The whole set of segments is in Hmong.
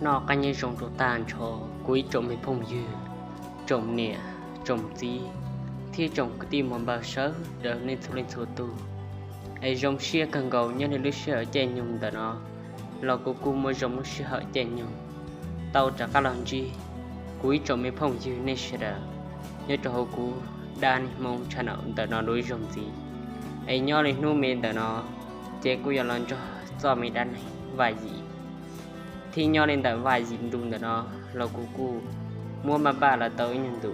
Noj qab nyob zoo rau tag nrho kuv ib tsoom me phooj ywg, tsoom niam, tsoom txiv, thiab tsoom kwv tij muam npawg sawv daws nej txhua leej txhua tus. Es zoo siab kawg nkaus nyob li lub sij hawm caij nyoog ntawm no los kuv kuj muaj zoo lub sij hawm caij nyoog tau rov qab los ntsib kuv ib tsoom me phooj ywg nej sawv daws nyob rau hauv kuv Dab Neeg Hmoob channel ntawm no dua ib zaug ntxiv. Es nyob li hnub me ntawm no ces kuj yuav los nrog txoj me dab neeg Vaj Yim. Thiab nyob li ntawm Vaj Yim ntu ntawm no los kuv kuj muab maj npaj los tau ib nyuag ntu,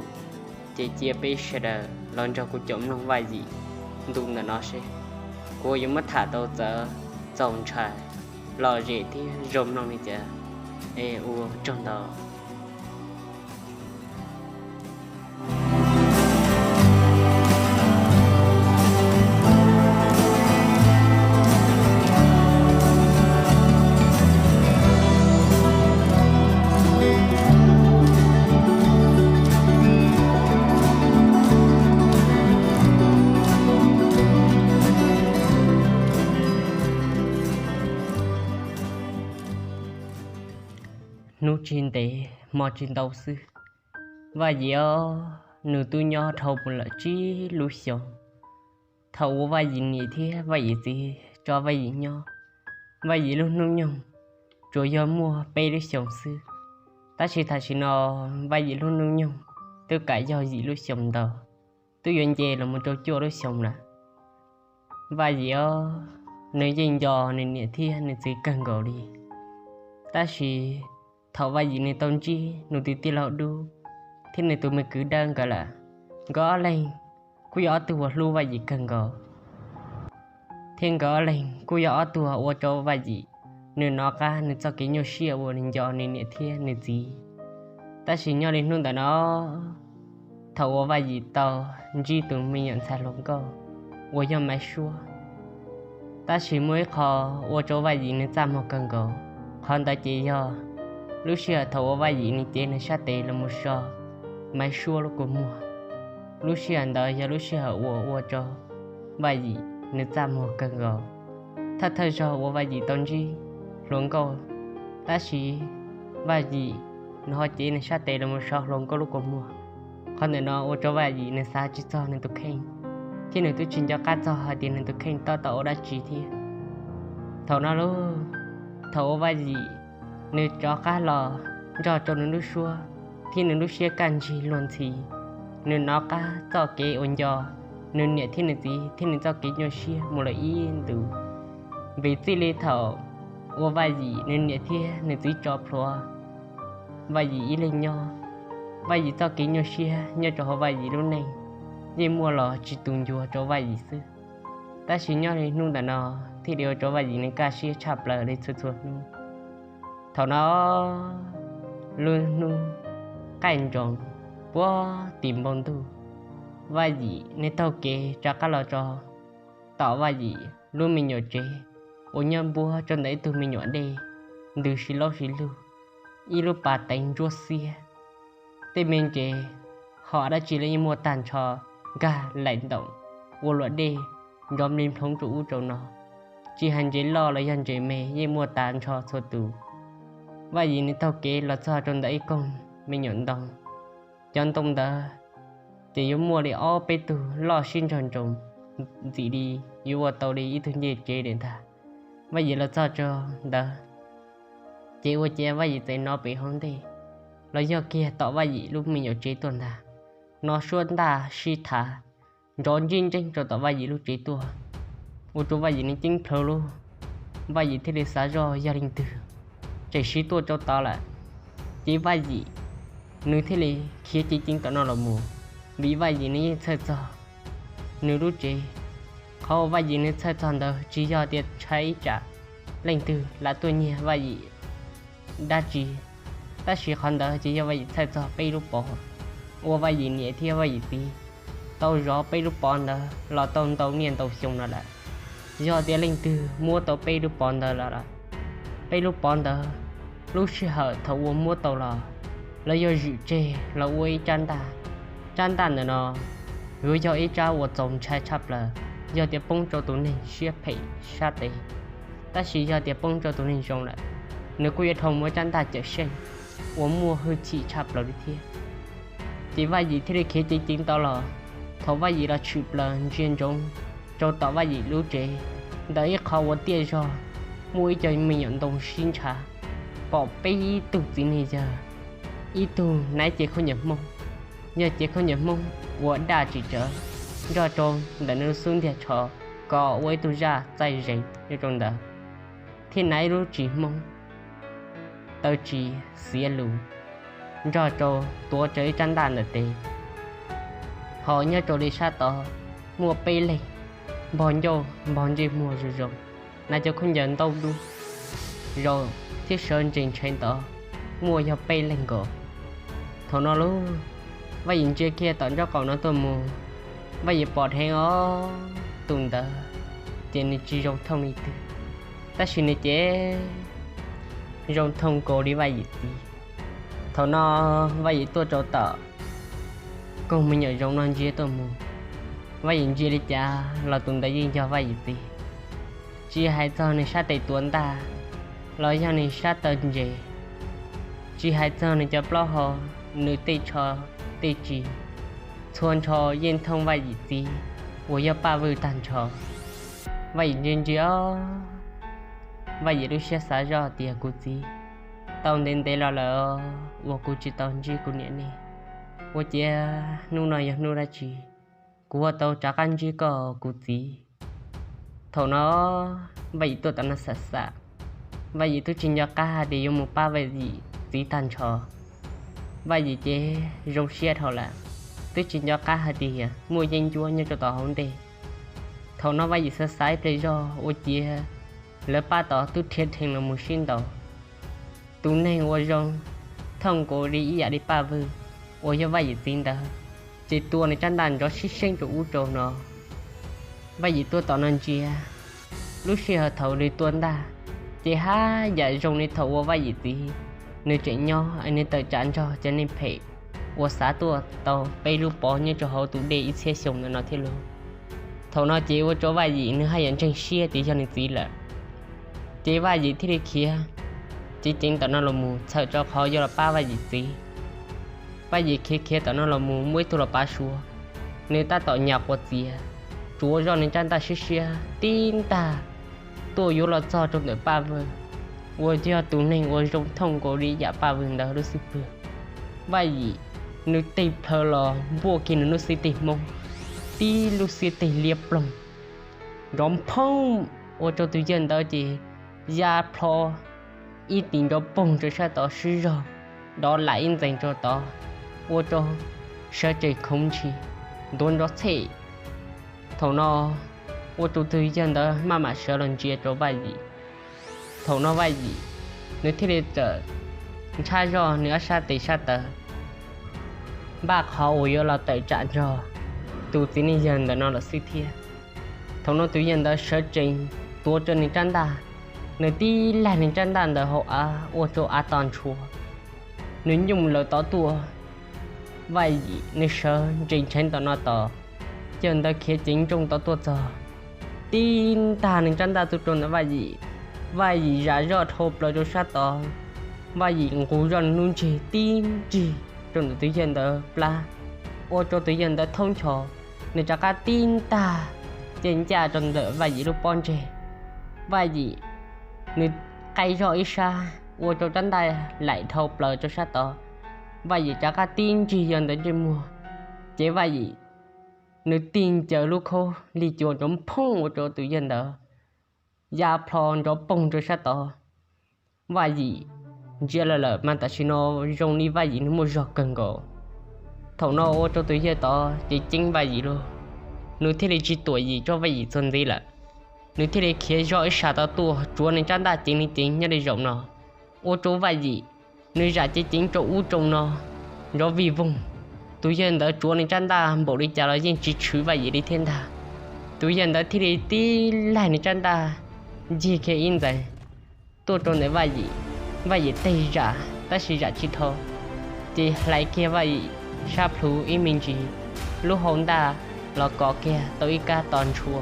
ces cia peb sawv daws los nrog kuv caum mloog Vaj Yim ntu ntawm no seb kuv yuav muab tham tau txawv, txaus ntshai, lom zem thiab zoo mloog li cas. Es ua tsaug ntau. Hnub tsis ntev hmo tsis ntau xwb, Vaj Yim nws twb nyob dhau mus lawm tsib lub xyoos. Thaum uas Vaj Yim niam thiab Vaj Yim txiv tso Vaj Yim nyob, Vaj Yim lub hnub nyoog tsuas yog muaj peb lub xyoos xwb. Tab sis tam sim no Vaj Yim lub hnub nyoog twb kam yog yim lub xyoos ntau, twb yuav nce los mus rau cuaj lub xyoos lawm. Vaj Yim nws yeej nco nws niam thiab nws txiv kawg nkaus li. Tab sis thaum Vaj Yim nws tau ntsib nws tus tij laug Dub thiab nws tus me kwv Dawb nkawd lawm, nkawd ob leeg kuj yog ob tug uas hlub Vaj Yim kawg nkaus, thiab nkawd ob leeg kuj yog ob tug ua rau Vaj Yim nws nov qab nws txoj kev nyuaj siab uas nws nco nws niam thiab nws txiv. Tab sis nyob li hnub ntawm no, thaum uas Vaj Yim tau ntsib tus me nyuam ntxhais hluas nkauj uas yog Maiv Suab, tab sis muaj ib qho ua rau Vaj Yim nws txaj muag kawg nkaus. Qhov ntawd ces yog lub sij hawm thaum uas Vaj Yim nws cev nws sab tes los mus so Maiv Suab lub kua muag. Lub sij hawm ntawd yog lub sij hawm uas ua rau Vaj Yim nws txaj muag kawg nkaus. Thawj thawj zaug uas Vaj Yim tau ntsib hluas nkauj, tab sis Vaj Yim nws ho cev nws sab tes los mus so hluas nkauj lub kua muag. Qhov ntawm no ua rau Vaj Yim nws xav tsis txog nws tus kheej, thiab nws twb tsis nco qab txog hais tias nws tus kheej tab tom ua dab tsi thiab. Thaum no lauj, thaum uas Vaj Yim nws rov qab los nrog rau nws lub suab thiab nws lub siab kaj ntsig luag ntxhi, nws nov qab txoj kev uas nco nws niam thiab nws txiv thiab nws txoj kev nyuaj siab mus lawm ib ntus. Vim txij li thaum uas Vaj Yim nws niam thiab nws txiv tso plhuav Vaj Yim ib leeg nyob, Vaj Yim txoj kev nyuaj siab nyob rau hauv Vaj Yim lub neej yeej muaj los tsis tu ncua rau Vaj Yim xwb. Tab sis nyob li hnub ntawm no thiaj li ua rau Vaj Yim nws kaj siab tshaj plaws li txhua txhua hnub. Thaum no lub hnub qaij nroos puag tim npoo ntuj, Vaj Yim nws taug kev rov qab los rau tom Vaj Yim lub me nyuam tsev uas nyob npuab rau ntawm ib tug me nyuam dej ntws sib laub sib lug, ib lub pas teev ntsuab xiab. Tej me ntses ho dab tsi los yeej muaj tag nrho, nkag laim ntoom ua luam dej nrov nplig nploov rau ub rau no. Tsis hais ntses loj los yog ntses me yeej muaj tag nrho txhua tus. Vaj Yim nws taug kev los txog rau ntawm ib koog me nyuam ntoo. Cov ntoo ntawd ces yuav muaj li ob peb tug loj sib nrog nroos ntxim li yuav ua tau li ib tug ncej tsev li ntag. Vaj Yim los txog rau ntawd ces ua ciav Vaj Yim txawm hnov pem hauv ntej los yog kiag tom Vaj Yim lub me nyuam tsev tuaj ntag. Hnov suab ntaj sib thav nrov ntsij ntseej rau tom Vaj Yim lub tsev tuaj, ua rau Vaj Yim nws ceeb plhaw lug. Vaj Yim thiaj li xav zoj yog leej twg tseem sib tuaj rau tod lawm. Ces Vaj Yim nws thiaj li khiav ceev ceev tom no los mus, vim Vaj Yim nws yeej txhawj txog nws lub tsev. Qhov uas Vaj Yim nws txhawj txog ntawd tsis yog tias ntshai ib tsam leej twg lam tuaj nyiag Vaj Yim dab tsi, tab sis qhov ntawd ces yog Vaj Yim txhawj txog peb lub pov uas Vaj Yim niam thiab Vaj Yim txiv tau zov peb lub pov ntawd los tau ntau niaj ntau xyoo no lawm. Yog tias leej twg muab tau peb lub pov ntawd los lawm, peb lub pov ntawd lub sij hawm thaum uas muab tau los, lawv yuav zwm tseg los ua ib rab ntaj. Rab ntaj ntawm no yuav yog ib rab uas txaus ntshai tshaj plaws yog tias poob rau tus neeg siab phem sab tes. Tab sis yog tias poob rau tus neeg zoo lawm, nws kuj yuav dhau mus ua rab ntaj cawm seej uas muaj hwj chim tshaj plaws li thiab. Ces Vaj Yim thiaj li khiav ceev ceev tod los. Thaum Vaj Yim los tshwm plaws ntsia ntsoov rau tom Vaj Yim lub tsev, ntawm ib qho ua tiaj zog muaj ib co me nyuam ntoo sib ntshav, pom peb tug txiv neej yawg, ib tug hnav cev khaub ncaws Hmoob, yog cev khaub ncaws Hmoob uas daj tsis tsawv, nrog rau ntawm nws lub xub ntiag tsho kom ua ib tug zaj txaij zees nyob rau ntawd, thiab hnav ib lub ris Hmoob taw ris xiav lus, nrog rau tuav rawv ib rab ntaj ntawm tes. Ho nyob rau li sab tod muaj peb leeg npog ncauj npog ntsej muag zoo zoo, hnav cov khaub ncaws ntaub dub zoo thiab sawv ntsees ntshai ntawd muaj yog peb leeg nkaus. Thaum no lauj, Vaj Yim ntsia kiag tom nraub qaum no tuaj mus, Vaj Yim pom dheev ob tug ntawd ces nws tsis zoo thooj li twg, tab sis nws ces zoo thooj nkaus li Vaj Yim txiv. Thaum no Vaj Yim tuaj rau tom koog me nyuam zoov no ntsia tuaj mus, Vaj Yim ntsia li cas los tus ntawd yeej yog Vaj Yim txiv. Tsis hais txog nws sab tes tuav ntaj los yog nws sab taw ntses, tsis hais txog nws cov plaub hau, nws tej tsho tej ris, txhua ntsho yeej thooj Vaj Yim txiv uas yog Paj Vwj tag nrho. Vaj Yim ntsia ntsia, Vaj Yim lub siab xav zoj tias, kuv txiv, tau ntev ntev los lawm uas kuv tsis tau ntsib kuv niam nej, ua ciav hnub no yog hnub dab tsi kuv ua tau rov qab ntsib koj kuv txiv. Thaum no Vaj Yim tuaj tom no xav xav, Vaj Yim twb tsis nco qab hais tias yuav mus pab Vaj Yim txiv tag nrho. Vaj Yim ces zoo siab dhau lawm, twb tsis nco qab hais tias muaj yeeb ncuab nyob rau tom hauv ntej. Thaum no Vaj Yim xav xav ib pliag zog ua ciav lawv pab tod twb rhiav dheev los mus sib ntaus. Tus neeg uas zoo thooj nkaus li ib yam li Paj Vwj uas yog Vaj Yim txiv ntawd, ces tua nws rab ntaj nrov sib seeb rau ub rau no. Vaj Yim tuaj tom no ntsia, lub sij hawm thaum nws tua ntaj, ces haj yam zoo li thaum uas Vaj Yim txiv nws tseem nyob es nws tawm tsam nrog cov neeg phem uas xav tuaj tau peb lub pov nyob rau hauv tus dej ib txhiab xyoo ntawm no thiab lauj. Thaum no ces ua rau Vaj Yim nws haj yam ntseeg siab tias yog nws txiv lawm. Ces Vaj Yim thiaj li khiav ceev ceev tom no los mus txhawm rau qhov yuav los pab Vaj Yim txiv. Vaj Yim khiav khiav tom no los mus muaj ib tug los pav suav, nws tab tom nyas quav txiav, tsuav zoj nws rab ntaj siab siab tib ntag tuaj yuav los txog rau ntawm Paj Vwj, uas yog tus neeg uas zoo thooj nkaus li yam Paj Vwj ntawd lub xub pwg. Vaj Yim nws tig plhaw los npuaj kiag nws lub xib teg hmoob, tib lub xib teg liab ploog nrov nphoob, ua rau tus yawg ntawd ces ya plho ib tis nrov poog rau sab tod sib zog, dov lam ib ntxees rau tod, ua rau sawv tsees khoov ntshis, ntuav nrov txhej. Thaum no ua rau tus yawg ntawd maj mam sawv los ntsia rau Vaj Yim. Thaum no Vaj Yim nws thiaj li txawm ntshab zoj nws ob sab tes sab taw, npaj qhov uas yuav los tawm tsam nrog tus txiv neej yawg ntawm no los xwb thiab. Thaum no tus yawg ntawd sawv tsees tuav rau nws rab ntaj, nws tib laig nws rab ntaj ntawd hauv av ua rau av to ntshua, nws nyooj lawm tod tuaj. Vaj Yim nws sawv ntsees ntshai tom no tos, yawg ntawd khiav ceev nrooj tod tuaj txog, tib ntag nws rab ntaj tuaj rau ntawm Vaj Yim. Vaj Yim zam zoj dhau plaws rau sab tod, Vaj Yim nqus zoj nws lub ntseg tib nrig rau ntawm tus yawg ntawd plab, ua rau tus yawg ntawd thaub ncho, nws rov qab tib ntag ces ncaj rau ntawm Vaj Yim lub pob ntseg. Vaj Yim nws qaij zog ib sab ua rau rab ntaj laim dhau plaws rau sab tod, Vaj Yim rov qab tib nrig yawg ntawd ntsej muag, ces Vaj Yim nws tig ncaws lub khaub lig cua nrov nphoob ua rau tus yawg ntawd ya plho nrov poog rau sab tod. Vaj Yim ntsia lawm lawm mas tam sim no zoo li Vaj Yim nws muaj zog kawg nkaus. Thaum no ua rau tus yawg tod ces ceeb Vaj Yim lauj, nws thiaj li tsis tuam yim rau Vaj Yim txuas ntxiv lawm. Nws thiaj li khiav zoj ib sab tod tuaj tsuav nws rab ntaj ceev li ceev nyob li zaum no, ua rau Vaj Yim nws zam ceev ceev rau ub rau no nrov vij voog. Tus yawg ntawd tsuav nws rab ntaj npaum li cas los yeej tsis tshwm Vaj Yim li thiab ntag. Tus yawg ntawd thiaj li tib laig nws rab ntaj ncig kiag ib ntxees tuaj rau ntawm Vaj Yim. Vaj Yim tig zam tab sis zam tsis dhau, ces hlais kiag Vaj Yim sab plhu ib me ntsis, lub hau ntaj los kov kiag tau ib kab to ntshua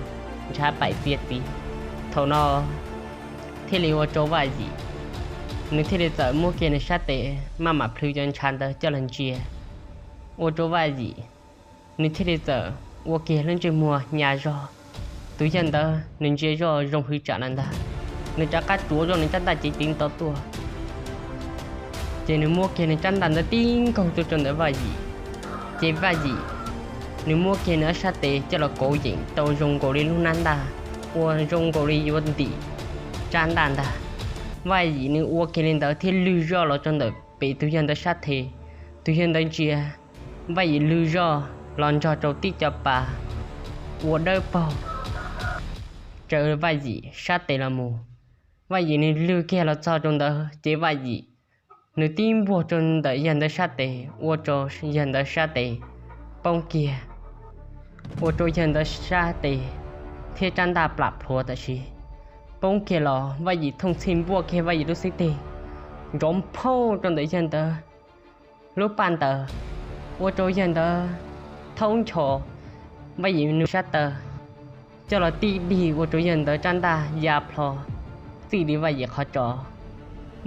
ntshav paim txias txiv. Thaum no thiaj li ua rau Vaj Yim nws thiaj li txawm muab kiag nws sab tes maj mam plhws cov ntshav ntawd coj los ntsia, ua rau Vaj Yim nws thiaj li txawm ua kiag lub ntsej muag nyas zog. Tus yawg ntawd nws ntsia zoj zoo hwv tsam lawm ntag, nws rov qab tsuav zoj nws rab ntaj cev cev nto tuaj, ces nws muab kiag nws rab ntaj ntawd tib nkaug tuaj rau ntawm Vaj Yim, ces Vaj Yim nws muab kiag nws ob sab tes coj los kauv yeem tau zoo nkaus li lub nab ntaj, ua zoo nkaus li yuav ntim rab ntaj ntag. Vaj Yim nws ua kiag li ntawd thiab lwg zoj los rau ntawm pem tus yawg ntawd sab tes. Tus yawg ntawd ntsia Vaj Yim lwg zoj los nrog rau tib co pas ua dawb paug raws Vaj Yim sab tes los mus. Vaj Yim nws lwg kiag los txog rau ntawd ces Vaj Yim nws tib npuaj rau ntawm yawg ntawd sab tes ua rau yawg ntawd sab tes poob kiag, ua rau yawg ntawd sab tes thiab rab ntaj plam plhuav tam sim poob kiag los Vaj Yim thooj txhij npuaj kiag Vaj Yim lub xib teg nrov phauj rau ntawm yawg ntawd lub paj ntawd, ua rau yawg ntawd thaub nchos Vaj Yim nws sab taw coj los tib dig ua rau yawg ntawd rab ntaj ya plho txij li Vaj Yim qhov tso.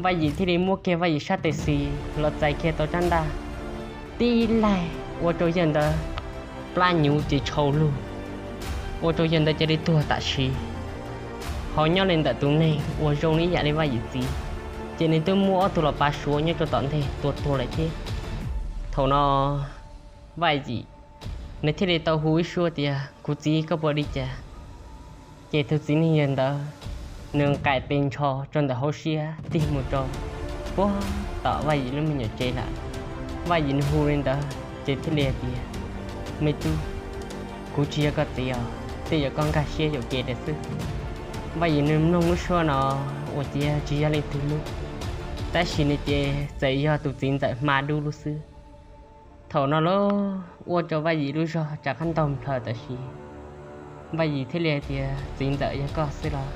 Vaj Yim thiaj li muab kiag Vaj Yim sab tes xis los txais kiag tau rab ntaj tib laig ua rau yawg ntawd plab nyuv ces tshau lug, ua rau yawg ntawd cia li tuag tam sim. Ho nyob li ntawm tus neeg uas zoo li yam li Vaj Yim txiv, ces nws twb muab ob tug los pav suav nyob rau tom ntej tua tuag lawm thiab. Thaum no Vaj Yim nws thiaj li tau hu ib suab tias, Kuv txiv, koj puas li cas? Ces tus txiv neej yawg ntawd nws nqaim tes ntsho rau ntawm hauv siab tig mus rau puag tom Vaj Yim lub me nyuam tsev lawm. Vaj Yim nws hu li ntawd ces thiaj li hais tias, Me tub, kuv tsis yog koj txiv os, tej zaum koj nkag siab yuam kev lawm xwb. Vaj Yim nws mloog lub suab no ua ciav tsis yog leej twg lub, tab sis nws ces txawm yog tus txiv ntxawm hma dub lub xwb. Thaum no los ua rau Vaj Yim lub zog rov qab ntaug nplhaws tam sim, Vaj Yim thiaj li hais tias, Txiv ntxawm, yog koj xwb los?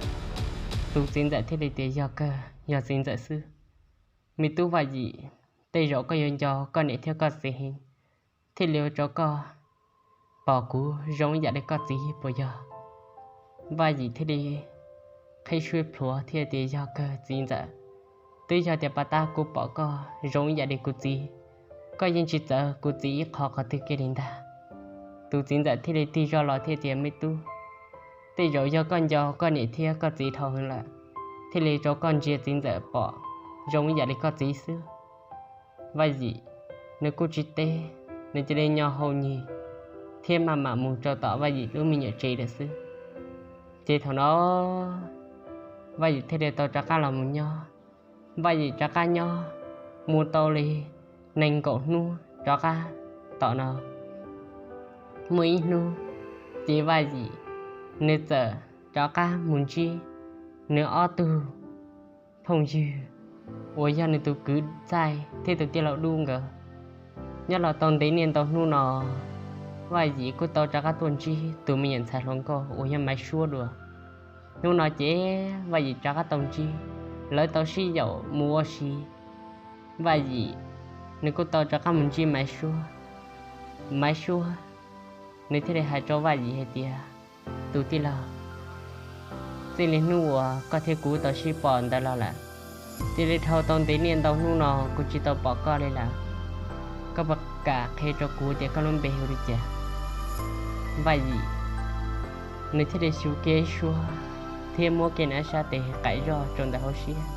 Tus txiv ntxawm thiaj li tias, Yog kawg, yog txiv ntxawm xwb. Me tub Vaj Yim, tej zaum koj yuav nco koj niam thiab koj txiv heev, thiaj li ua rau koj pom kuv zoo ib yam li koj txiv puas yog? Vaj Yim thiaj li qhib suab plhuav thiaj tias, Yog kawg txiv ntxawm, twb yog tias pas tab kuv pom koj zoo ib yam li kuv txiv, koj yeej tsis txawv kuv txiv ib qho qhov twg kiag li ntag. Tus txiv ntxawm thiaj li tig zog los thiaj tias, Me tub, tej zaum yog koj nco koj niam thiab koj txiv dhau heev lawm, thiaj li rau koj ntsia txiv ntxawm pom zoo ib yam li koj txiv xwb. Vaj Yim nws kuj tsis teb, nws cia li nyo hau nyeg thiab maj mam mus rau tom Vaj Yim lub me nyuam tsev lawm xwb. Ces thaum no Vaj Yim thiaj li tau rov qab los mus nyob. Vaj Yim rov qab nyob mus tau li nees nkaum hnub rov qab tom no, muaj ib hnub ces Vaj Yim nws txawm rov qab mus ntsib nws ob tug phooj ywg uas yog nws tus kwv txaij thiab tus tij laug dub nkawd. Nyob los tau ntev niaj ntau hnub no, Vaj Yim kuj tau rov qab tuaj ntsib tus me nyuam ntxhais hluas nkauj uas yog Maiv Suab dua. Hnub no ces Vaj Yim rov qab tau ntsib, lawv tau sib yaum mus ua si. Vaj Yim nws kuj tau rov qab mus ntsib Maiv Suab. Maiv Suab nws thiaj li hais rau Vaj Yim hais tias, Tus tij laug, txij li hnub uas koj thiab kuv tau sib pom ntawd los lawm, cia li dhau tau ntev niaj ntau hnub no kuv tsis tau pom koj li lawm. Koj puas kam qhia rau kuv tias koj lub npe hu li cas? Vaj Yim nws thiaj li xyu kiag ib suab thiab muab kiag nws sab tes qaim zoj rau ntawm hauv siab.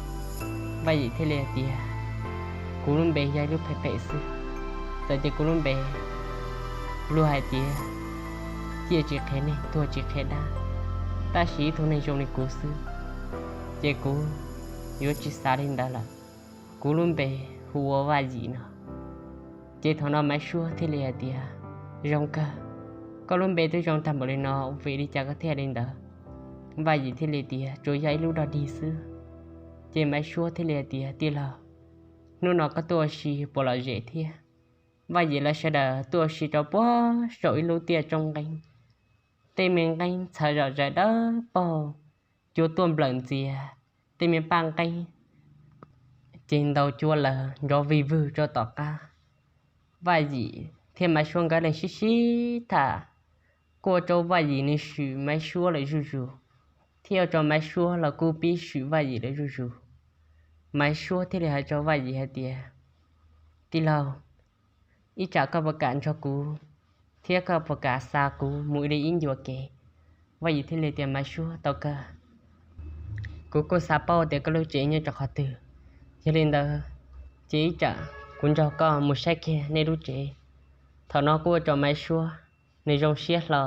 Vaj Yim thiaj li hais tias, Kuv lub npe yog ib lub phem phem xwb. Txawm tias kuv lub npe luag hais tias ciaj tsis qhia neeg, tuag tsis qhia dab, tab sis ib tug neeg zoo li kuv xwb ces kuv yuav tsis xav li ntawd lawm. Kuv lub npe hu ua Vaj Yim no. Ces thaum no Maiv Suab thiaj li hais tias, Zoo kawg, koj lub npe twb zoo tag npaum li no, vim li cas koj thiaj li ntawd? Vaj Yim thiaj li tias, Tsuas yog ib lub dog dig xwb. Ces Maiv Suab thiaj li hais tias, Tij laug, hnub no koj tuaj ua si puas lom zem thiab? Vaj Yim lawv sawv daws tuaj ua si rau puag saum ib lub tiaj roob nqeeb, tej me nqeeb txhawv zom zaws dawb paug, cua tuaj nplawm ntxias, tej me paj nqeeb ces ntaus cua lawm nrov vig vwg rau tom qab. Vaj Yim thiab Maiv Suab nkawd leej sib sib tham, kuj ua rau Vaj Yim nws swm Maiv Suab lawm zuj zus, thiab ua rau Maiv Suab los kuj pib swm Vaj Yim lawm zuj zus. Maiv Suab thiaj li hais rau Vaj Yim hais tias, Tij laug, ib tsam koj puas kam nrog kuv thiab koj puas kam xa kuv mus li ib ncua kev? Vaj Yim thiaj li tias, Maiv Suab, tau kawg, kuv kuj xav paub tias koj lub tsev nyob rau qhov twg. Yog li ntawd ces ib tsam kuv nrog koj mus saib kiag nej lub tsev. Thaum no kuj ua rau Maiv Suab nws zoo siab hlo.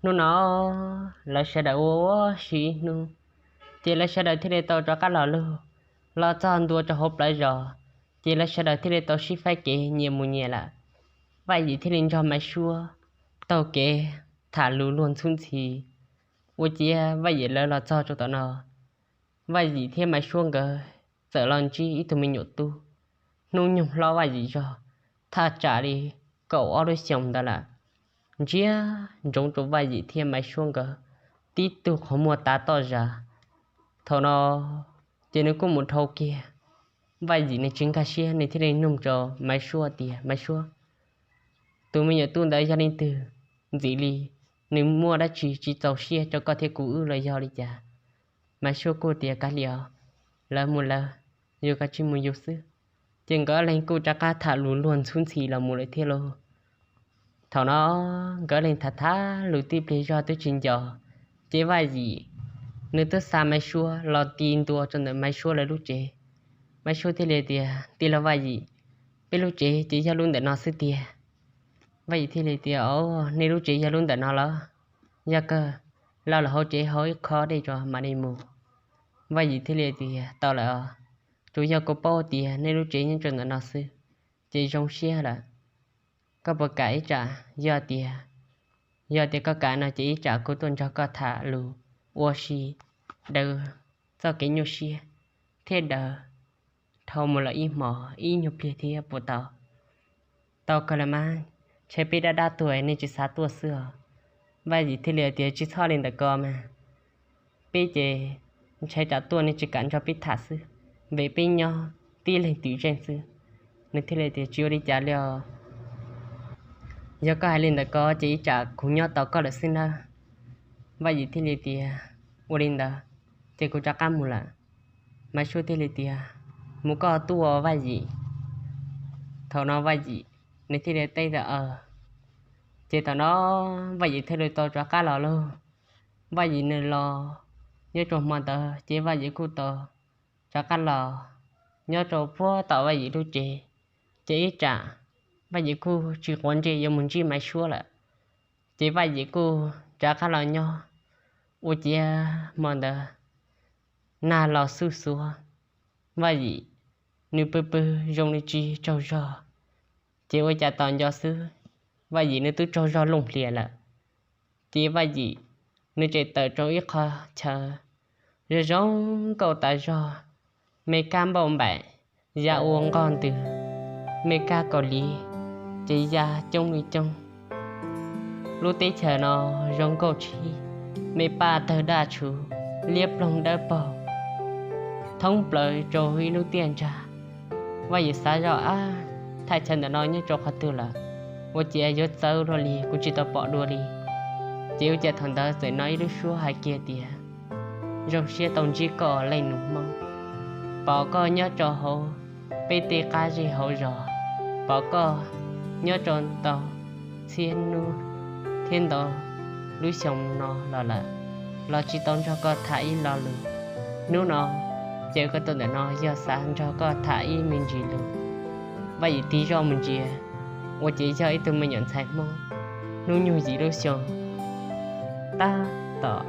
Hnub no lawv sawv daws ua ua si ib hnub, ces lawv sawv daws thiaj li tau rov qab los lug, los txog ntua rau hauv plawv zos, ces lawv sawv daws thiaj li tau sib faib kev nyias mus nyias lawm. Vaj Yim thiaj li nrog Maiv Suab taug kev tham lus luag ntxhub ntxhi. Ua ciav Vaj Yim lawv los txog rau tom no, Vaj Yim thiab Maiv Suab nkawd txawm los ntsib ib tug me nyuam tub hnub nyoog hlob Vaj Yim zog, thaj tsam li kaum ob lub xyoos ntawd lawm. Ntsia ntsoov rau Vaj Yim thiab Maiv Suab nkawd tib tug qhov muag tav toj zag. Thaum no ces nws kuj mus dhau kiag. Vaj Yim nws tsis nkag siab, nws thiaj li nug rau Maiv Suab tias, Maiv Suab, tus me nyuam tub ntawd yog leej twg? Ntxim li nws muaj dab tsi tsis txaus siab rau koj thiab kuv wb los yog li cas? Maiv Suab kuj tias, Kav liam, lawv mus lawv, yus kav tsij mus yus xwb. Ces nkawd ob leeg kuj rov qab tham lus luag ntxhub ntxhi los mus lawm thiab lauj. Thaum no nkawd ob leeg tham tham lus tib pliag zog twb tsis nco, ces Vaj Yim nws twb xa Maiv Suab los ti ntua rau ntawm Maiv Suab lawv lub tsev. Maiv Suab thiaj li tias, Tij laug Vaj Yim, peb lub tsev ces yog lub ntawm no xwb tiag. Vaj Yim thiaj li tias, Au, nej lub tsev yog lub ntawm no los? Yog kawg, los lawm hauv tsev haus ib khob dej tso mam li mus. Vaj Yim thiaj li tias, Tau lawm os, tsuas yog kuv paub tias nej lub tsev nyob rau ntawm no xwb ces zoo siab lawm. Koj puas kam ib tsam, yog tias, yog tias koj kam no ces ib tsam kuv tuaj nrog koj tham lus ua si daws txoj kev nyuaj siab thiab daws dhau mus lawm ib hmos ib nyuag pliag thiab puas tau? Tau kawg los mas, ntshe peb dab dab tuag nej tsis xav tuaj xwb os. Vaj Yim thiaj li tias, Tsis txhob li ntawm ko mas, peb ces ntshai tsam tuaj nej tsis kam nrog peb tham xwb, vim peb nyob tib leeg twm zeej xwb. Nws thiaj li tias, Tsis ua li cas li os, yog koj hais li ntawm ko ces ib tsam kuv nyob tos koj lawm xwb nawb. Vaj Yim thiaj li tias, Ua li ntawd ces kuv rov qab mus lawm. Maiv Suab thiaj li tias, Mus koj tuaj Vaj Yim. Thaum no Vaj Yim nws thiaj li teb tias, Aw. Ces thaum no Vaj Yim thiaj li tau rov qab los lauj. Vaj Yim nws los nyob rau hmo ntawd ces Vaj Yim kuj tau rov qab los nyob rau puag tom Vaj Yim lub tsev. Ces ib tsam Vaj Yim kuj tsis quav ntsej yuav mus ntsib Maiv Suab lawm, ces Vaj Yim kuj rov qab los nyob. Ua ciav hmo ntawd nag los xuj xuav, Vaj Yim nws pw pw zoo li tsis tsaug zog, ces ua cas tos nco xwb, Vaj Yim nws twb tsaug zog looj hlias lawm. Ces Vaj Yim nws tseem tawm rau ib qho chaw zoo zoo nkauj tas zog, me kab npauj npaim ya ua nqoj ntws, me kab kaus liv ces ya coob li coob. Lub teb chaws no zoo nkauj tshib, me paj tawg daj tshuv, liab ploog dawb paug thoob plaws rau ib lub tiaj ntsag. Vaj Yim xav zoj, Ab, thaj chaw ntawm no nyob rau qhov twg lawm? Ua ciav yuav txawv luaj li kuv tsis tau pom dua li. Ces ua ciav thaum ntawd txawm hnov ib lub suab hais kiag tias, Zoo siab tau ntsib koj leej nus Hmoob, pom koj nyob rau hauv peb tej qab zej hauv zos, pom koj nyob rau ntau txhiab hnub thiab ntau lub xyoo no los lawm, los tsis tau nrog koj tham ib lo lus. Hnub no ces koj tuaj ntawm no yog xav nrog koj tham ib me ntsis lus. Vaj Yim tig zoj mus ntsia, ua ciav yog ib tug me nyuam ntxhais Hmoob hnub nyoog yim lub xyoo, tab tom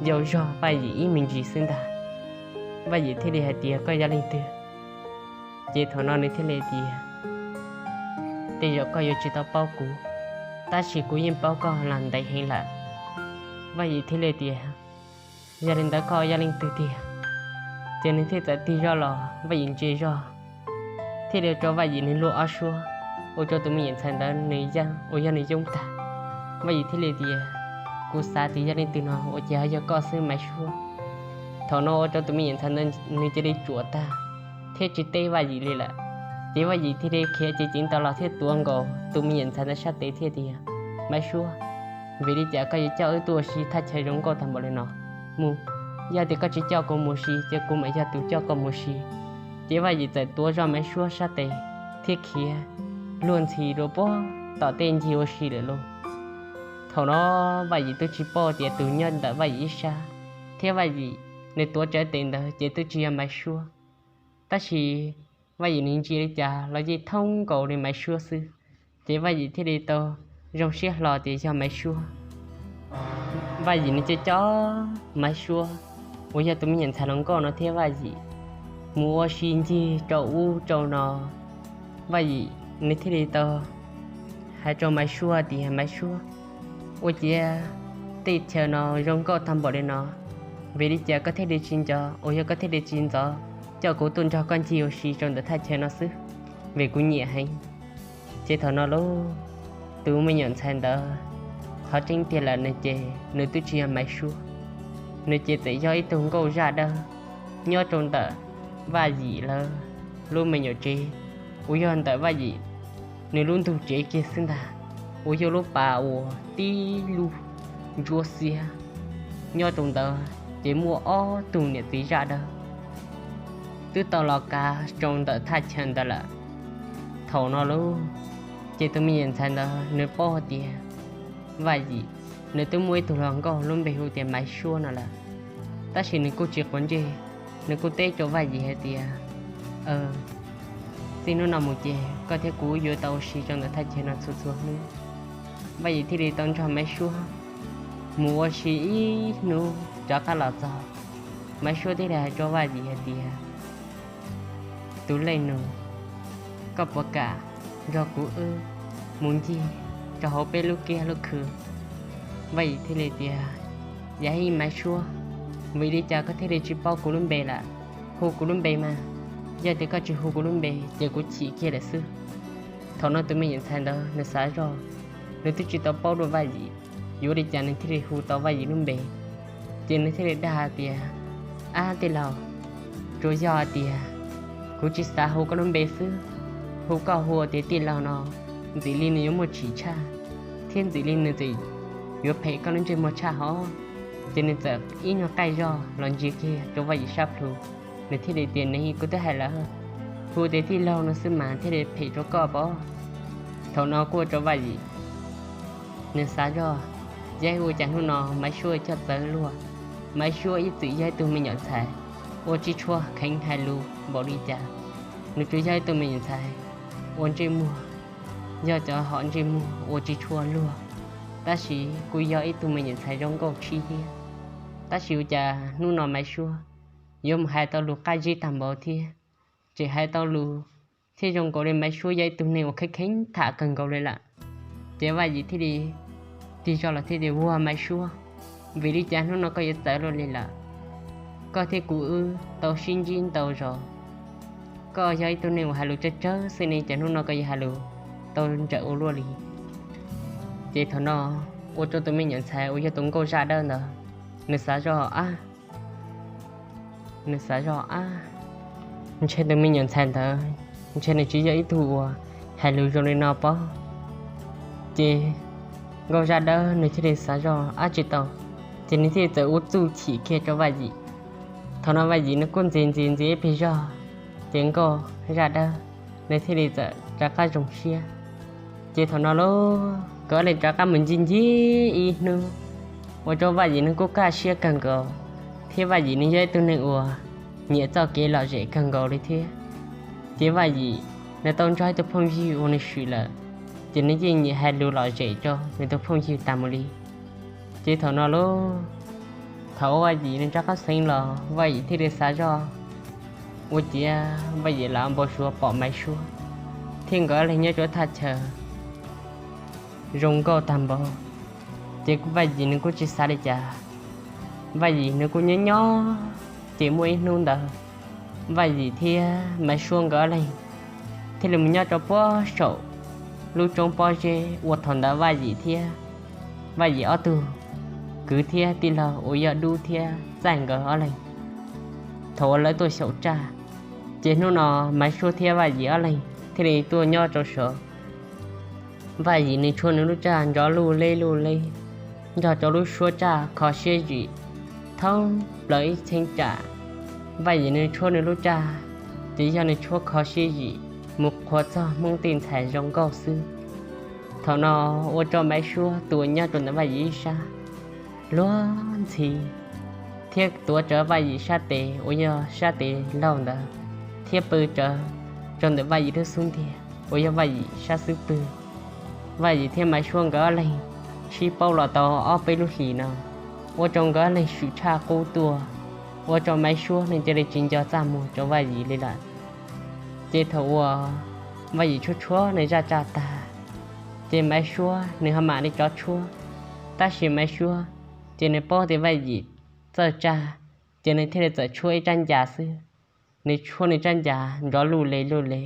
yau zog Vaj Yim ib me ntsis xwb ntag. Vaj Yim thiaj li hais tias, Koj yog leej twg? Ces thaum no nws thiaj li tias, Tej zaum koj yuav tsis tau paub kuv, tab sis kuv yeej paub koj los ntev heev lawm. Vaj Yim thiaj li tias, Yog li ntawd koj yog leej twg tiag? Ces nws thiaj txawm tig zoj los, Vaj Yim ntsia zoj thiaj li rau Vaj Yim nws luag ob suab, ua rau tus me nyuam ntxhais ntawd nws yeej uas yog nws yoob tag. Vaj Yim thiaj li tias, Kuv xav tias yog leej twg no, ua cas yog koj xwb Maiv Suab. Thaum no ua rau tus me nyuam ntxhais ntawd nws cia li tsuam tag thiab tsis teb Vaj Yim li lawm. Ces Vaj Yim thiaj li khiav cev ceev tau los thiab tuav nkaus tus me nyuam ntxhais ntawd sab tes thiaj tias, Maiv Suab, vim li cas koj yuav coj wb tuaj ua si thaj chaw zoo nkauj tag npaum li no? Mus yog tias koj tsis coj kuv mus si ces kuv mam yog tus coj koj mus si. Ces Vaj Yim txawm tuav zog Maiv Suab sab tes thiab khiav luag ntxhi rau puag tom tej ncig ua si lawm lauj. Thaum no Vaj Yim twb tsis paub tias tus nyob ntawm Vaj Yim ib sab thiab Vaj Yim nws tuav tsawv tes ntawd ces twb tsis yog Maiv Suab, tab sis Vaj Yim nws ntsia li cas los yeej thoob nkaus li Maiv Suab xwb. Ces Vaj Yim thiaj li tau zoo siab hlo tias yog Maiv Suab. Vaj Yim nws coj coj Maiv Suab uas yog tus me nyuam ntxhais hluas nkauj no thiab Vaj Yim mus ua si ncig rau ub rau no. Vaj Yim nws thiaj li tau hais rau Maiv Suab tias, Maiv Suab, ua ciav tej chaw no zoo nkauj tag npaum li no, vim li cas koj thiaj li tsis nco uas yog koj thiaj li tsis ntxov coj kuv tuaj nrog koj ncig ua si rau ntawm thaj chaw no xwb, vim kuv nyiam heev. Ces thaum no lauj, tus me nyuam ntxhais ntawd qhov tseeb tiag lawm nws ces nws twb tsis yog Maiv Suab, nws ces txawm yog ib tug nkauj zaj dawb nyob rau ntawm Vaj Yim lawv lub me nyuam tsev uas yog ntawm Vaj Yim nws lub ntug tsev kiag xwb ntag, uas yog lub pas uas tib lub ntsuab xiab nyob rau ntawd ces muaj ob tug niam txiv zaj dawb twb tau los kav rau ntawm thaj chaw ntawd lawm. Thaum no lauj, ces tus me nyuam ntxhais ntawd nws paub hais tias Vaj Yim nws twb muaj ib tug hluas nkauj lub npe hu tias Maiv Suab no lawm, tab sis nws kuj tsis quav ntsej, nws kuj teb rau Vaj Yim hais tias, txij hnub no mus ces koj thiab kuv yuav tau ua si rau ntawm thaj chaw no txhua txhua hnub. Vaj Yim thiaj li tau nrog Maiv Suab mus ua si ib hnub rov qab los txog, Maiv Suab thiaj li hais rau Vaj Yim hais tias, tus leej nus, koj puas kam nrog kuv wb mus ncig rau hauv peb lub kiab lub khw? Vaj Yim thiaj li tias, yam heev Maiv Suab, vim li cas koj thiaj li tsis paub kuv lub npe lawm? Hu kuv lub npe mas, yog tias koj tsis hu kuv lub npe ces kuv chim kiag lawm xwb. Thaum no tus me nyuam ntxhais ntawd nws xav zoj, nws twb tsis tau paub dua Vaj Yim, yuav li cas nws thiaj li hu tau Vaj Yim lub npe. Ces nws thiaj li dag hais tias, ab tij laug, tsuas yog hais tias kuv tsis xav hu koj lub npe xwb, hu koj hu tias tij laug no ntxim li nws yuav muaj tsim tshaj, thiab ntxim li nws txawm yuav phem koj lub ntsej muag tshaj hov. Ces nws txawm ib nyuag qaij zog los ntsia kiag rau Vaj Yim sab plhu, nws thiaj li tias, ne kuv twb hais lawm, hu tias tij laug no xwb mas thiaj li phem rau koj pob. Thaum no kuj ua rau Vaj Yim nws xav zoj, yog ua cas hnub no Maiv Suab coj txawv luag. Maiv Suab ib txwm yog ib tug me nyuam ntxhais ua tsis tshua kheev hais lus npaum li cas, nws tsuas yog ib tug me nyuam ntxhais ua ntsej muag, yog cov hom ntsej muag ua tsis tshua luag, tab sis kuj yog ib tug me nyuam ntxhais zoo nkauj tshib thiab. Tab sis ua cas hnub no Maiv Suab yuav mus hais tau lus qab zib tag npaum thiab, tseem hais tau lus thiab zoo nkaus li Maiv Suab yog ib tug neeg uas kheev kheev tham kawg nkaus li lawm. Ces Vaj Yim thiaj li tig zog los thiaj tias, ua Maiv Suab, vim li cas hnub no koj yuav txawv luaj li lawm? Koj thiab kuv wb tau sib ntsib ntau zaus, koj yog ib tug neeg uas hais lus tsawg tsawg xwb ne, cas hnub no koj yuav hais lus tau ntsawm ua luaj li? Ces thaum no ua rau tus me nyuam ntxhais uas yog tus nkauj zaj dawb ntawd, nws xav zoj ab, nws xav zoj ab, ntshe tus me nyuam ntxhais ntawd ntshe nws tsis yog ib tug uas hais lus zoo li no pob. Ces nkauj zaj dawb nws thiaj li xav zoj ab tsis tau, ces nws thiaj li txawm ua txuj chim kiag rau Vaj Yim. Thaum no Vaj Yim nws kuj ntxias ntxias ntxias ib pliag zog, ces nkauj zaj dawb nws thiaj li txawm rov qab zoo siab. Ces thaum no lauj, nkawd ob leeg rov qab mus ncig ncig ib hnub, ua rau Vaj Yim nws kuj kaj siab kawg nkaus, thiab Vaj Yim nws yog ib tug neeg uas nyiam txoj kev lom zem kawg nkaus li thiab. Ces Vaj Yim nws tau nrog ib tug phooj ywg uas nws swm lawm, ces nws yeej nyiam hais lus lom zem rau nws tus phooj ywg tas mus li. Ces thaum no lauj, thaum uas Vaj Yim nws rov qab xeev los, Vaj Yim thiaj li xav zoj, ua ciav Vaj Yim lam npau suav pom Maiv Suab thiab nkawd ob leeg nyob rau thaj chaw zoo nkauj tag npaum. Ces Vaj Yim nws kuj tsis xav li cas, Vaj Yim nws kuj nyob nyob. Ces muaj ib hnub ntawd, Vaj Yim thiab Maiv Suab nkawd ob leeg thiaj li mus nyob rau puag saum lub roob pob zeb uas thaum ntawd Vaj Yim thiab Vaj Yim ob tug kwv thiab tij laug uas yog Dub thiab Txaij nkawd ob leeg, thaum uas lawv tuaj xyaum raj. Ces hnub no Maiv Suab thiab Vaj Yim ob leeg thiaj li tuaj nyob rau saud. Vaj Yim nws tshuav nws lub raj nrov luj leb luj leb, nrog rau lub suab raj kho siab zim thoob raws ib cheeb tsam. Vaj Yim nws tshuab nws lub raj, ces yog nws tshuab kho siab yim mus qhuas txog Hmoob tej ntxhais zoo nkauj xwb. Thaum no ua rau Maiv Suab tus uas nyob rau ntawm Vaj Yim ib sab luag ntxhi, thiab tuav rawv Vaj Yim sab tes uas yog sab tes laug ntawd, thiab pw rawv rau ntawm Vaj Yim lub xub ntiag uas yog Vaj Yim sab xub pwg. Vaj Yim thiab Maiv Suab nkawd ob leeg sib paub los tau ob peb lub hlis no, ua rau nkawd ob leeg swm tshaj qub tuaj, ua rau Maiv Suab nws cia li tsis nco txaj muag rau Vaj Yim li lawm. Ces thaum uas Vaj Yim tshuab tshuab nws zaj raj tag, ces Maiv Suab nws ho mam li rov tshuab. Tab sis Maiv Suab ces nws paub tias Vaj Yim txawj tsaj, ces nws thiaj li txawm tshuab ib rab ncas xwb. Nws tshuab nws rab ncas nrov luj le luj le,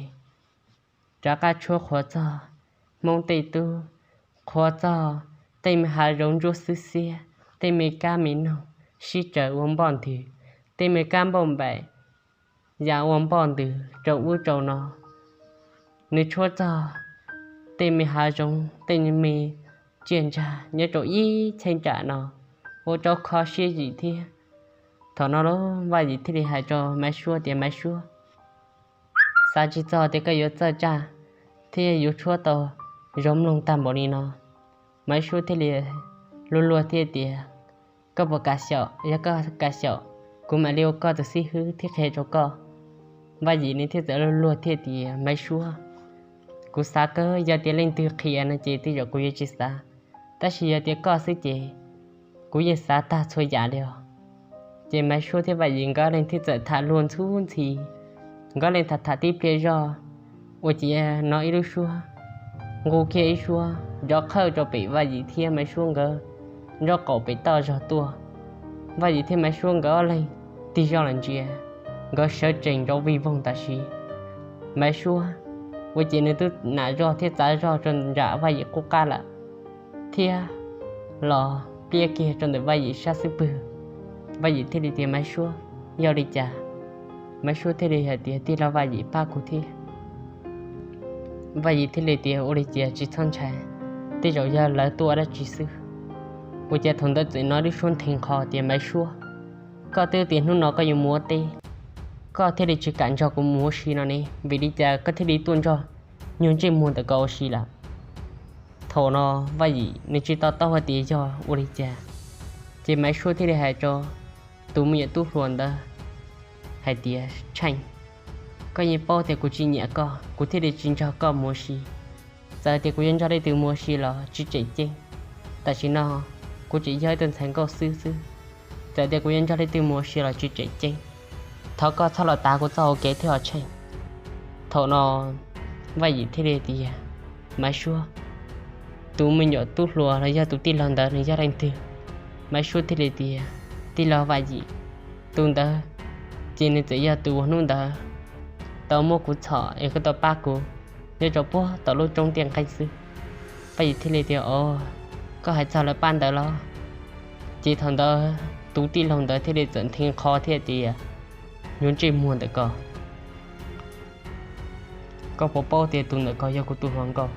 rov qab tshuab qhuas txog Hmoob tej tub, qhuas txog tej me hav zoov ntsuab xwb xiab, tej me kab me noog sib tsaws ua npoj ntws, tej me kab npauj npaim ya ua npoj ntws rau ub rau no. Nws tshuab txog tej me hav zoov, tej me tsiaj ntsag nyob rau ib cheeb tsam no, ua rau kho siab yim thiab. Thaum no los Vaj Yim thiaj li hais rau Maiv Suab tias, Maiv Suab, xav tsis txog tias koj yuav txawj tsaj thiab yuav tshuab tau zoo mloog tag npaum li no. Maiv Suab thiaj li luag luag thiab tias, koj puas kam xyaum? Yog koj kam xyaum, kuv mam li ua koj tus xib hwb thiab qhia rau koj. Vaj Yim nws thiaj txawm luag luag thiab tias, Maiv Suab, kuv xav kawg, yog tias leej twg qhia no ces tej zaum kuv yuav tsis xav, tab sis yog tias koj xwb ces kuv yeej xav tag txhua yam li os. Ces Maiv Suab thiab Vaj Yim nkawd leej thiaj txawm tham luag ntxhub ntxhi, nkawd leej tham tham tib pliag zog, ua ciav hnov ib lub suab nqus kiag ib suab nrov qhawj rau pem Vaj Yim thiab Maiv Suab nkawd nraub qaum pem toj zog tuaj. Vaj Yim thiab Maiv Suab nkawd ob leeg tig zog los ntsia, nkawd sawv tsees nrov vij voog tam sim. Maiv Suab ua ciav nws twb nam zog thiab txav zog rau nram Vaj Yim qub qab lawm, thiab los pliab kiag rau ntawm Vaj Yim sab xub pwg. Vaj Yim thiaj li tias, Maiv Suab, yog li cas? Maiv Suab thiaj li hais tias, tij laug Vaj Yim, pab kuv thiab. Vaj Yim thiaj li tias, ua li cas tsis txhob ntshai, tej zaum yog lawv tuaj dab tsi xwb. Ua ciav thaum ntawd txawm hnov lub suab nthi qho tias, Maiv Suab, koj twb tias hnub no koj yuav mus ua teb, koj thiaj li tsis kam nrog kuv mus ua si no ne, vim li cas koj thiaj li tuaj nrog nyuag ntsej muag ntawm ko ua si lawm? Thaum no Vaj Yim nws tsis to taub hais tias yog ua li cas, ces Maiv Suab thiaj li hais rau tus me nyuam tub hluas ntawd hais tias, Tsheej, koj yeej paub tias kuv tsis nyiam koj, kuv thiaj li tsis nrog koj mus ua si. Txawm tias kuv yuav nrog leej twg mus ua si los tsis tseem ceeb. Tam sim no kuv tseem yog ib tug ntxhais nkauj xwb xwb, txawm tias kuv yuav nrog leej twg mus ua si los tsis tseem ceeb. Thov koj txhob los tav kuv txoj hau kev thiab os Tsheej. Thaum no Vaj Yim thiaj li tias, Maiv Suab, tus me nyuam tub hluas los yog tus tij laug ntawd nws yog leej twg? Maiv Suab thiaj li tias, tij laug Vaj Yim, tus ntawd ces nws txawm yog tus uas hnub ntawd tau muab kuv txhom es koj tau pab kuv nyob rau puag tom lub roob tiaj nqeeb xwb. Vaj Yim thiaj li tias, o, koj hais txog lawv pab ntawd los? Ces thaum ntawd tus tij laug ntawd thiaj li txawm nthi qho thiab tias, nyuag ntsej muag ntawm ko, koj puas paub tias tus ntawm ko yog kuv tus hluas nkauj,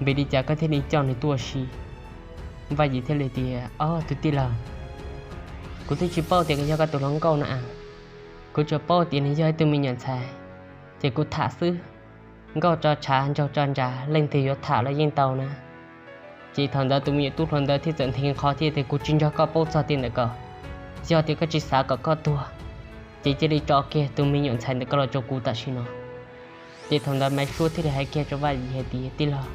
vim li cas koj thiaj li coj nws tuaj ua si? Vaj Yim thiaj li tias, o, tus tij laug, kuv twb tsis paub tias yog koj tus hluas nkauj no a, kuv tsuas paub tias nws yog ib tug me nyuam ntxhais, ces kuv tham xwb. Nkauj tso tshav nraug tso nras, leej twg yuav tham los yeej tau na. Ces thaum ntawd tus me nyuam tub hluas ntawd thiaj txawm nthi qho thiab tias, kuv tsis nrog koj paub txog tej ntawm ko. Yog tias koj tsis xav kom koj tuag, ces cia li tso kiag tus me nyuam ntxhais ntawm ko los rau kuv tam sim no. Ces thaum ntawd Maiv Suab thiaj li hais kiag rau Vaj Yim hais tias, tij laug,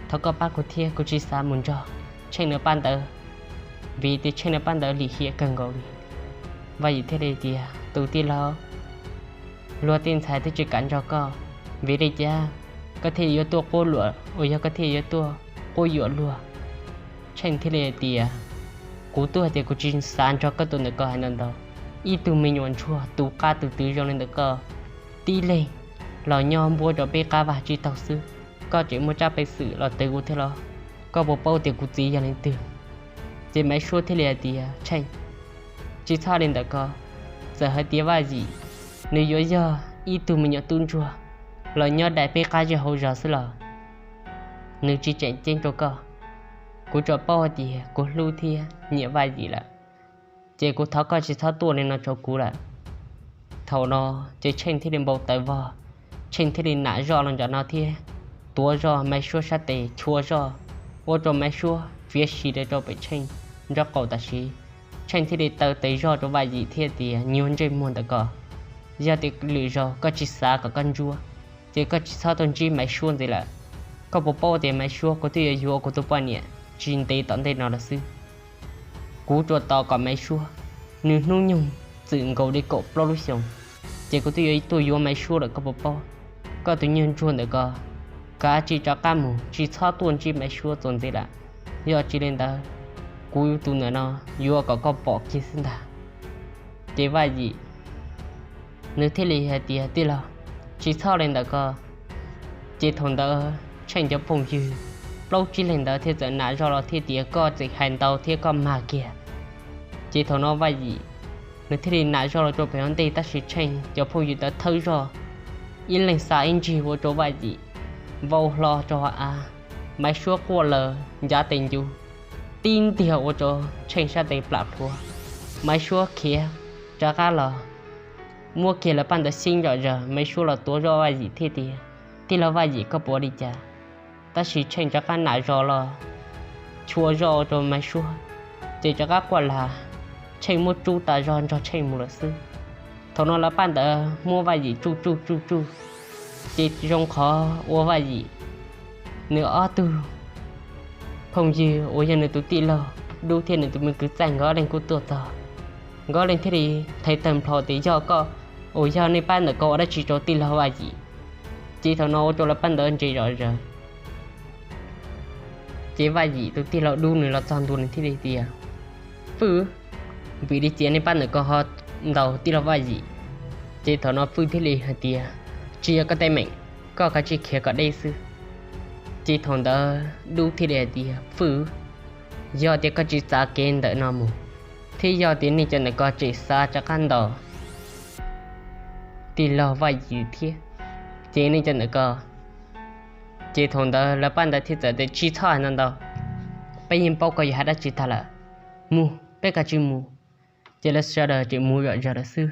thov koj pab kuv thiab, kuv tsis xav mus nrog Tsheej nws pab ntawd, vim tias Tsheej nws pab ntawd lim hiam kawg nkaus li. Vaj Yim thiaj li tias, tus tij laug, luag tej ntxhais twb tsis kam nrog koj, vim li cas koj thiaj yuav tuaj quab luam, uas yog koj thiaj yuav tuaj quab yuam luag? Tsheej thiaj li tias, kuv twb hais tias kuv tsis xav nrog koj tus ntawm ko hais ntau ntau. Ib tug me nyuam ntsuag tus qab tus twv zoo li ntawm koj, tib leeg los nyob npuab rau peb qab vaj tsib taug xwb, koj tseem muaj tsab peev xwm los twv kuv thiab los? Koj puas paub tias kuv txiv yog leej twg? Ces Maiv Suab thiaj li hais tias, Tsheej, tsis txhob li ntawm ko. Txawm hais tias Vaj Yim nws yuav yog ib tug me nyuam tub ntsuag los nyob daim peb qab zej hauv zos xwb los nws tsis tseem ceeb rau koj. Kuv tsuas paub hais tias kuv hlub thiab nyiam Vaj Yim lawm. ces kuv thov koj tsis txhob tuaj li no rau kuv lawm. Thaum no ces Tsheej thiaj li npau taws vog, Tsheej thiaj li nam zoj los ntawm no thiab tuav zog Maiv Suab sab tes chua zog, ua rau Maiv Suab fiav si rau pem Tsheej nraub qaum tam sim. Tsheej thiaj li taw tes zog rau Vaj Yim thiab tias, Nyuag ntsej muag ntawm ko, yog tias lwm zaus koj tsis xav kom koj ntsuab, ces koj tsis txhob tuaj ntsib Maiv Suab ntxiv lawm. Koj puas paub tias Maiv Suab kuv twb yuav yuav ua kuv tus poj niam tsis ntev tom ntej no lawm xwb. Kuv tsuas tos kom Maiv Suab nws hnub nyoog txwm nkaus li kaum plaub lub xyoos, ces kuv twb yuav tuaj yuav Maiv Suab lawm, koj puas paub? Koj tus nyuag ntsuag ntawm ko, kav tsij rov qab mus, tsis txhob tuaj ntsib Maiv Suab txuas ntxiv lawm. Yog tsis li ntawd, kuv tus ntawm no yuav kom koj pom kiag xwb ntag. Ces Vaj Yim nws thiaj li hais tias, Tij laug, tsis txhob li ntawm ko. Ces thaum ntawd Tsheej cov phooj ywg plaub tsib leeg ntawd thiaj txawm nam zog los thiab tias, Koj txawm hais ntau thiab koj mag kiag. Ces thaum no Vaj Yim nws thiaj li nam zog los rau pem hauv ntej, tab sis Tsheej cov phooj ywg ntawd thawb zog ib leeg xa ib ntsig ua rau Vaj Yim vau hlo rau hauv av. Maiv Suab quaj laws ncav tes ncu tib ntiag ua rau Tsheej sab tes plam plhuav. Maiv Suab khiav rov qab los muab kiag lawv paj ntawd xib zom zaws, Maiv Suab los tuav zog Vaj Yim thiab tias, Tij laug Vaj Yim, koj puas ua li cas? Tab sis Tsheej rov qab nam zog los chua zog rau Maiv Suab, ces rov qab quaj lag, Tsheej muab tsuj tas zog nrog Tsheej mus lawm xwb. Thaum no lawv paj ntawd muab Vaj Yim tsuj tsuj tsuj tsuj, ces zoo qhov ua Vaj Yim nws ob tug phooj ywg uas yog nws tus tij laug Dub thiab nws tus me kwv Txaij nkawd ob leeg kuj tuaj txog. Nkawd ob leeg thiaj li thaiv tawg nplho tias, Yog koj, uas yog nej pab ntawm ko ua dab tsi rau tij laug Vaj Yim? Ces thaum no ua rau lawv pab ntawd ntse zom zaws. Ces Vaj Yim tus tij laug Dub nws los txog ntua nws thiaj li tias, Fwj, vim li cas nej pab ntawm ko ho ntaus tij laug Vaj Yim? Ces thaum no Fwj thiaj li hais tias, Tsis yog koj teeb meem, koj kav tsij khiav kom deb xwb. Ces thaum ntawd Dub thiaj li hais tias, Fwj, yog tias koj tsis txav kev ntawm no mus, thiab yog tias nej cov ntawm ko tseem xav rov qab ntaus tij laug Vaj Yim thiab, ces nej cov ntawm ko. Ces thaum ntawd lawv pab ntawd thiaj txawm tias, Tsis txhob hais ntau ntau, peb yeej paub koj yuav hais dab tsi tag lawm. Mus, peb kav tsij mus. Ces lawv sawv daws tseem mus zom zaws lawm xwb.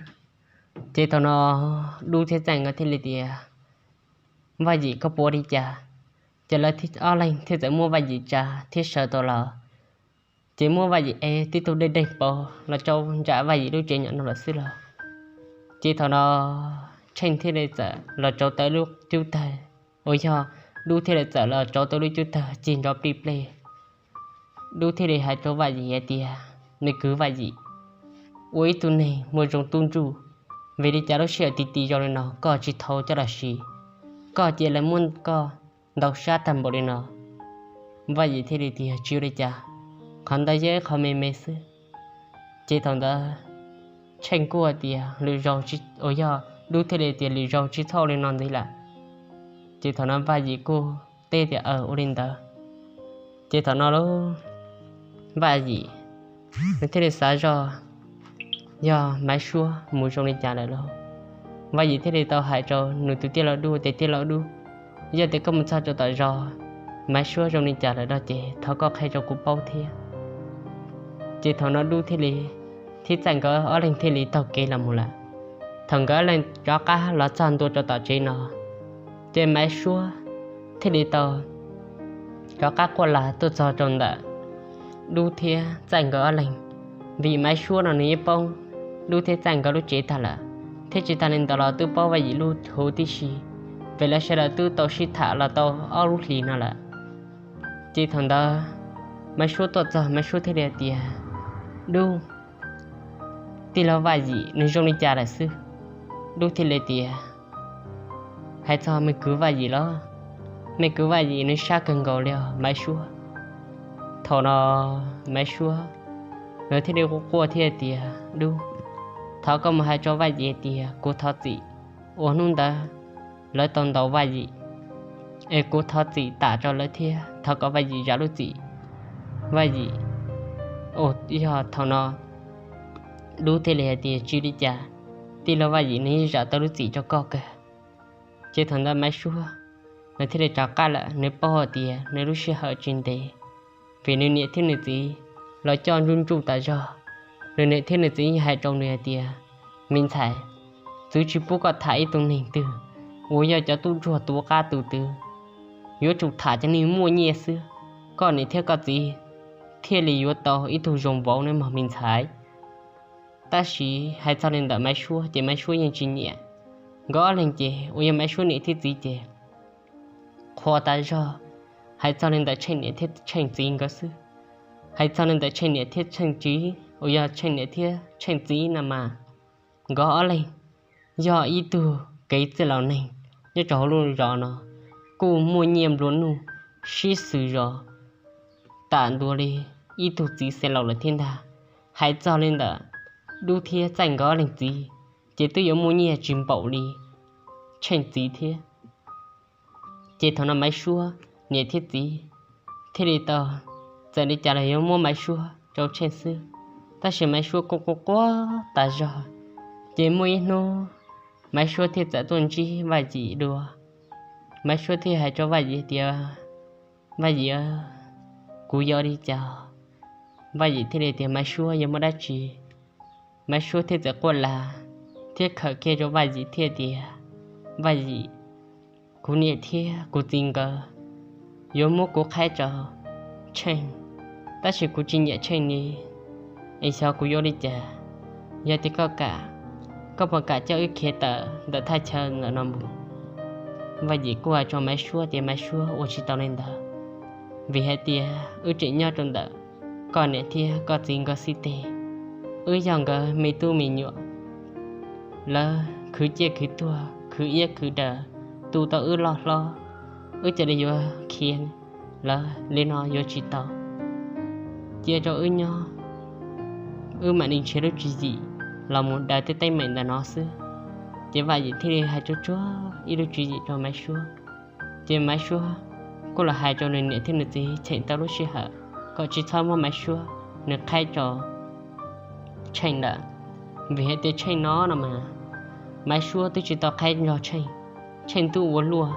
Ces thaum no Dub thiab Txaij nkawd thiaj li tias, Vaj Yim, koj puas ua li cas? Ces lawv ob leeg thiaj txawm muab Vaj Yim tsa thiab sawv tau los. Ces muab Vaj Yim ev tib tug dej dej pov los rau nram Vaj Yim lub tsev nyom no lawm xwb los. Ces thaum no Tsheej thiaj li txawm los rauv tau lub cub tawg, uas yog Dub thiaj li txawm los rauv tau lub cub tawg cig nrov plij plej. Dub thiaj li hais rau Vaj Yim hais tias, Me kwv Vaj Yim, ua ib tug neeg muaj zoo tub ntsuj, vim li cas lub sij hawm ti ti zoo li no koj tsis thau coj los siv, koj cia li muab koj ntaus sab tag npaum li no? Vaj Yim thiaj li tias, Tsis ua li cas, qhov ntawd yog ib qho me me xwb. Ces thaum ntawd Tsheej kuj tias, Lwm zaus, uas yog Dub thiaj li tias, Lwm zaus tsis txhob ua li no ntxiv lawm. Ces thaum no Vaj Yim kuj teb tias, Aws, ua li ntawd. Ces thaum no lub Vaj Yim nws thiaj li xav zog, yog Maiv Suab mus zoo li cas lawm lauj? Vaj Yim thiaj li tau hais rau nws tus tij laug Dub tias, Tij laug Dub, yog tias koj mus txog rau tom zos, Maiv Suab zoo li cas lawm no ces thov koj qhia rau kuv paub thiab. Ces thaum no Dub thiaj li, thiab Txaij nkawd ob leeg thiaj li taug kev los mus lawm. Thaum nkawd ob leeg rov qab los txog ntua rau tom tsev no, ces Maiv Suab thiaj li tau rov qab quaj lag tuaj txog rau ntawm Dub thiab Txaij nkawd ob leeg. Vim Maiv Suab no nws yeej paub Dub thiab Txaij nkawd lub tsev tag lawm, thiab tsis tas li ntawd los twb paub Vaj Yim lub hauv tib si, vim lawv sawv daws twb tau sib tham los tau ob lub hlis no lawm. Ces thaum ntawd Maiv Suab tuaj txog, Maiv Suab thiaj li tias, Dub, tij laug Vaj Yim nws zoo li cas lawm xwb? Dub thiaj li tias, Hais txog me kwv Vaj Yim los, me kwv Vaj Yim nws sab kawg nkaus li os Maiv Suab. Thaum no Maiv Suab nws thiaj li quaj quaj thiab tias, Dub, thov koj mus hais rau Vaj Yim tias kuv thov txim uas hnub ntawd lawv tau ntaus Vaj Yim, es kuv thov txim tam rau lawv thiab thov kom Vaj Yim zam lub txim. Vaj Yim, yog thaum no Dub thiaj li hais tias, Tsis li cas, tij laug Vaj Yim nws yeej zam tau lub txim rau koj kawg. Ces thaum ntawd Maiv Suab nws thiaj li rov qab lawm, nws paub hais tias nws lub sij hawm tsis ntev, vim nws niam thiab nws txiv los coj ntsuj ntsuj tas zog, Nws niam thiab nws txiv hais rau nws hais tias, me ntxhais, txwv tsis pub koj tham ib tug neeg twg uas yog cov tub ntsuag tuav qab tu twv, yuav tsum tham cov neeg muaj nyiaj xwb, koj niam thiab koj txiv thiaj li yuav tau ib tug zoo vauv nawb mog me ntxhais. Tab sis hais txog li ntawm Maiv Suab ces Maiv Suab yeej tsis nyiam. Nkawd ob leeg ces uas yog Maiv Suab niam thiab txiv ces qhuas tas zog hais txog li ntawm Tsheej niam thiab Tsheej txiv nkawd xwb. Hais txog li ntawm Tsheej niam thiab Tsheej txiv uas yog Tsheej niam thiab Tsheej txiv no mas, nkawd ob leeg yog ib tug kev txwj laus neeg nyob rau hauv lub zos no, kuj muaj nyiaj nplua nuj sib xws zos tam ntua li ib tug txiv xeev laus lawm thiab ntag. Hais txog li ntawm dub thiab txaij nkawd ob leeg txiv ces twb yuav muaj nyiaj tsis npaum li Tsheej txiv thiab. Ces thaum no Maiv Suab niam thiab txiv thiaj li tau txawm li cas los yuav muab Maiv Suab rau Tsheej xwb. Tab sis Maiv Suab kuj quaj quaj tas zog. Ces muaj ib hnub Maiv Suab thiaj txawm tuaj ntsib Vaj Yim dua. Maiv Suab thiaj hais rau Vaj Yim tias, Vaj Yim, kuv yuav li cas? Vaj Yim thiaj li tias, Maiv Suab, yuav muaj dab tsi? Maiv Suab thiaj txawm quaj las thiab khawm kiag rau Vaj Yim thiaj tias, Vaj Yim, kuv niam thiab kuv txiv nkawd yuav muab kuv qhaib rau Tsheej, tab sis kuv tsis nyiam Tsheej li. Es xyov kuv yuav li cas? Yog tias koj kam, koj puas kam coj wb khiav tawm ntawm thaj chaw ntawm no mus? Vaj Yim kuj hais rau Maiv Suab tias, Maiv Suab, ua tsis tau li ntawd, vim hais tias wb tseem nyob rau ntawm koj niam thiab koj txiv nkawd xib teg. Wb yog nkawd me tub me nyuam, lawv khwv ciaj khwv tuag khwv iab khwv daws tu tau wb loj hlob, wb cia li yuav khiav lawv li no yuav tsis tau. Cia rau wb nyob, wb mam li nrhiav lub tswv yim los mus daws tej teeb meem ntawm no xwb. Ces Vaj Yim thiaj li hais tsuag tsuag ib lub tswv yim rau Maiv Suab. Ces Maiv Suab kuj los hais rau nws niam thiab nws txiv cheem tau lub sij hawm kom tsis txhob muab Maiv Suab nws qhaib rau Tsheej lawm, vim hais tias Tsheej no no mas Maiv Suab twb tsis tau qhaib nrog Tsheej. Tsheej twb ua luaj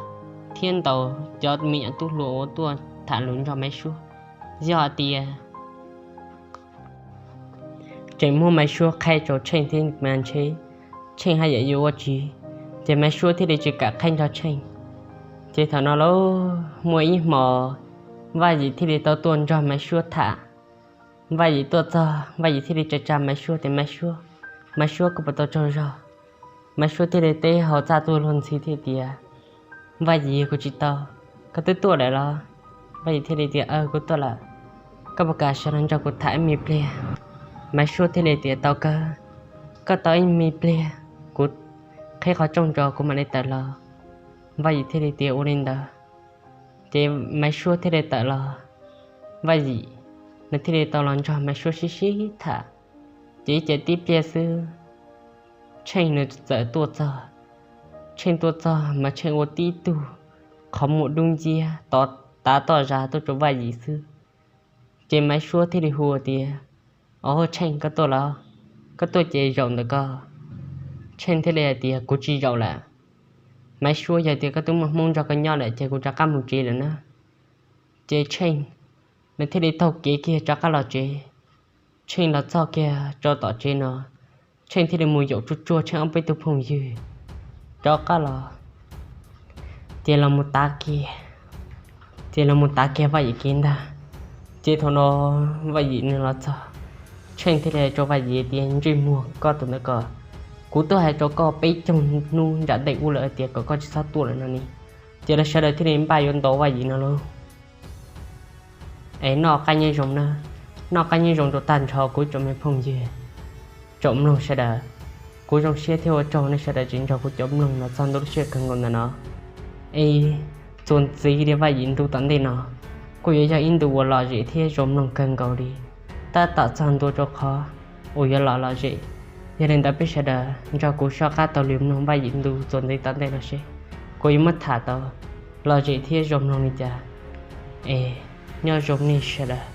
thiab ntaus cov me nyuam tub hluas uas tuaj tham lus nrog Maiv Suab. Yog hais tias tseem muab Maiv Suab qhaib rau Tsheej thiab mas ntshe Tsheej haj yam yuav ua tsis, ces Maiv Suab thiaj li tsis kam qhaib nrog Tsheej. Ces thaum no lauj, muaj ib hmo Vaj Yim thiaj li tau tuaj nrog Maiv Suab tham. Vaj Yim tuaj txog, Vaj Yim thiaj li tsa tsa Maiv Suab tias, Maiv Suab, Maiv Suab, koj puas tau tsaug zog? Maiv Suab thiaj li teb hauv txaj tuaj luag ntxhi thiaj tias, Vaj Yim, kuv tsis tau. Koj twb tuaj lawm los? Vaj Yim thiaj li tias, Aw, kuv tuaj lawm. Koj puas kam sawv los nrog kuv tham ib me pliag? Maiv Suab thiaj li tias, Tau kawg, koj tau ib me pliag, kuv qhib qhov rooj rau kuv mam li tawm los. Vaj Yim thiaj li tias, Ua li ntawd. Ces Maiv Suab thiaj li tawm los, Vaj Yim nws thiaj li tau los nrog Maiv Suab sib sib tham. Ces ib ce tib pliag xwb, Tsheej nws txawm tuaj txog. Tsheej tuaj txog mas Tsheej ua tib tug qhov muag dub nciab tov tav toj zas tuaj rau Vaj Yim xwb. Ces Maiv Suab thiaj li hu tias, Au, Tsheej, koj tuaj los? Koj tuaj ces zaum ntawm koj. Tsheej thiaj li hais tias, Kuv tsis zaum lawm. Maiv Suab, yog tias koj twb muaj hmoob nrog koj nyob lawm ces kuv rov qab mus tsev lawm na. Ces Tsheej nws thiaj li taug kev kiag rov qab los tsev. Tsheej los txog kiag rau tom tsev no, Tsheej thiaj li mus yaum tsuag tsuag Tsheej ob peb tug phooj ywg rov qab los, ces los mus tav kiag, ces los mus tav kiag Vaj Yim kev ntag. Ces thaum no Vaj Yim nws los txog, Tsheej thiaj li hais rau Vaj Yim tias, Ntsej muag koj tus ntawd ko, kuv twb hais rau koj peb caug hnub nram ntej ub lawm tias kom koj tsis txhob tuaj lawm no ne. Ces lawv sawv daws thiaj li npaj yuav ntaus Vaj Yim no lauj. Es noj qab nyob zoo na, noj qab nyob zoo rau tag nrho kuv tsoom me phooj ywg, tsoom mloog sawv daws. Kuv zoo siab thiab ua tsaug nej sawv daws tseem nrog kuv cov mloog los txog ntua lub sij hawm kawg nkaus ntawm no. Es txuas ntxiv li Vaj Yim ntu tom ntej no kuj yuav yog ib ntu uas lom zem thiab zoo mloog kawg nkaus li, tab tom txog ntua rau qhov uas yuav los lom zem. Yog li ntawd peb sawv daws nrog kuv soj qab taug lw mloog Vaj Yim ntu txuas ntxiv tom ntej no seb kuv yuav muab tham tau lom zem thiab zoo mloog li cas. Es nyob zoo nej sawv daws.